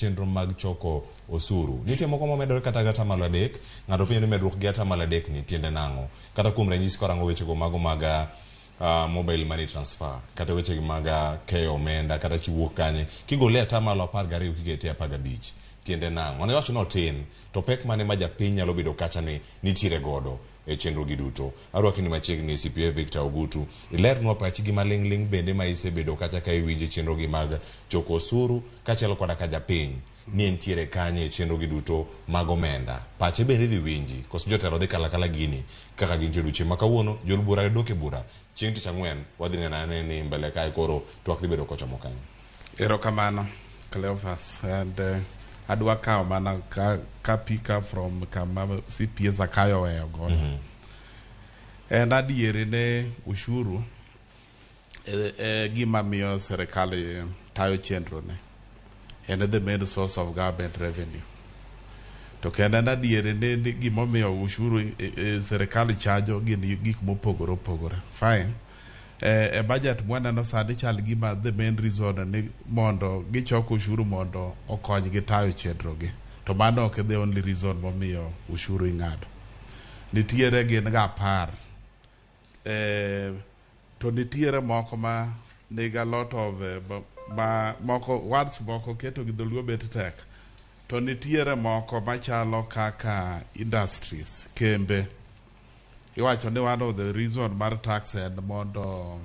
Chenro mag choko osuru. Nitie moko momedore kata gi atamalo 3, ng'ato penjo ni medruok gi atamalo 3 ni tiende nang'o? Kata kuom ranyisi kwarango wechego mago mag mobile money transfer, kata wechegi mag keyo omenda, kata kiwuok kanye, kigole e atamalo 12 kikete e 15, tiende nang'o? Ne wacho ni otin, to pek mane ma japiny nyalo bedo kacha ni nitiere godo e chenro gi duto? Arwaki ni machiegni CPA Victor Ogutu, ilernwa pachi gi maling'ling' bende ma isebedo kacha ka iwinjo chenro gi mag choko osuru kaachiel koda ka japiny ni entiere kanye e chenro gi duto mag omenda. Pache bende idhi winji, koso jotelo dhi kalo akala gini kaka gintie odiochieng' ma kawuono, jol bura dok e bura chieng' tich ang'wen, wadhi neno ane ni mbele kae koro twak dhi bedo kochomo kanye. Erokamano Cleophas and adwa kawo mana ka, ka pick up from kama CPA Zakayo oweyo godo. En adieri ni ushuru e, e gima miyo sirikal tayo chenro ne. En the main source of government revenue. To kendo en adieri ni gimomiyo ushuru sirikal chajo gin gik mopogore opogore. Fine. E budget mwaneno sani chal gima the main reason ni mondo gichok ushuru mondo okonygi tayo chenro gi. To mano ok the only reason momiyo ushuru ing'ado. Nitiere gin ga 10. To nitiere moko ma nigi a lot of ma moko words moko keto gi dholuo bet tek. To nitiere moko machalo kaka industries, kembe. Iwacho ni one of the reason mar tax en mondo